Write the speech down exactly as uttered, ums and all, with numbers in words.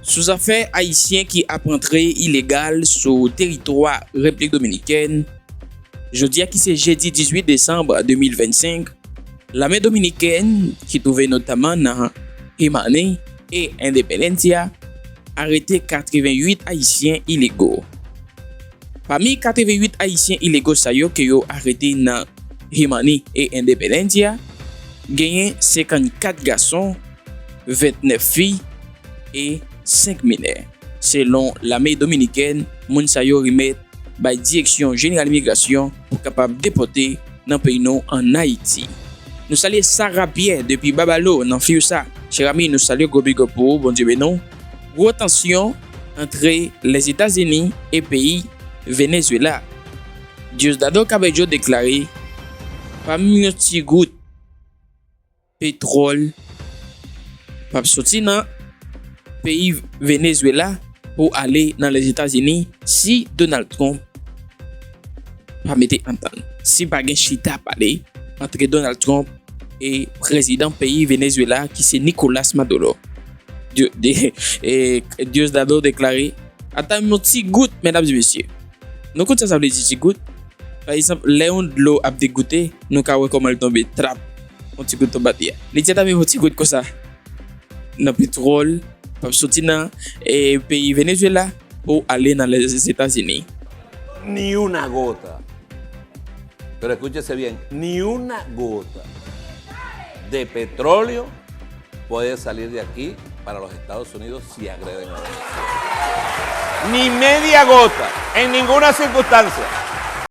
Sou zafè Ayisyen ki ap antre ilegal sou teritwa Repiblik Dominikèn, jodi a ki se jedi dizuit desanm de mil vennsenk, lame dominikèn ki twouve notaman nan Himani e Independencia arete katreventuit Ayisyen ilego. Pami katreventuit Ayisyen ilego sa yo ke yo arete nan Himani e Independencia, genyen senkannkat gason, ventnèf fi e senk minè. Selon lame dominikèn, moun sa yo remèt bay Direksyon Jeneral Imigrasyon pou kapab depòte nan peyi nou ann Ayiti. Nou salye Sarah Pierre depi Babalo nan Fiusa. Chè ami, nou salye, gwo big up pou ou, Bondye beni w. Gwo tansyon antre Lèzetazini e peyi Venezwela. Diosdado Cabello deklare, pa menm yon ti gout petwòl p ap soti nan peyi Venezwela pou ale nan Lèzetazini si Donald Trump pa mete antann. Si pa gen chita pale antre Donald Trump e prezidan peyi Venezwela ki se Nicolas Maduro. Dio-, de-, e, Diosdado deklare, ata yon ti gout, medam e mesye. Nou konn sa sa vle di ti gout? Pa egzanp, lè yon dlo ap degoute, nou ka wè kòman l tonbe, trap, yon ti gout tonbe atè a. Li di ata menm yon ti gout konsa nan petwòl p ap soti nan, e, peyi Venezwela pou ale nan Lèzetazini. Ni una gota. Pero escúchese bien, ni una gota de petróleo puede salir de aquí para los Estados Unidos si agreden a Venezuela. Ni media gota, en ninguna circunstancia.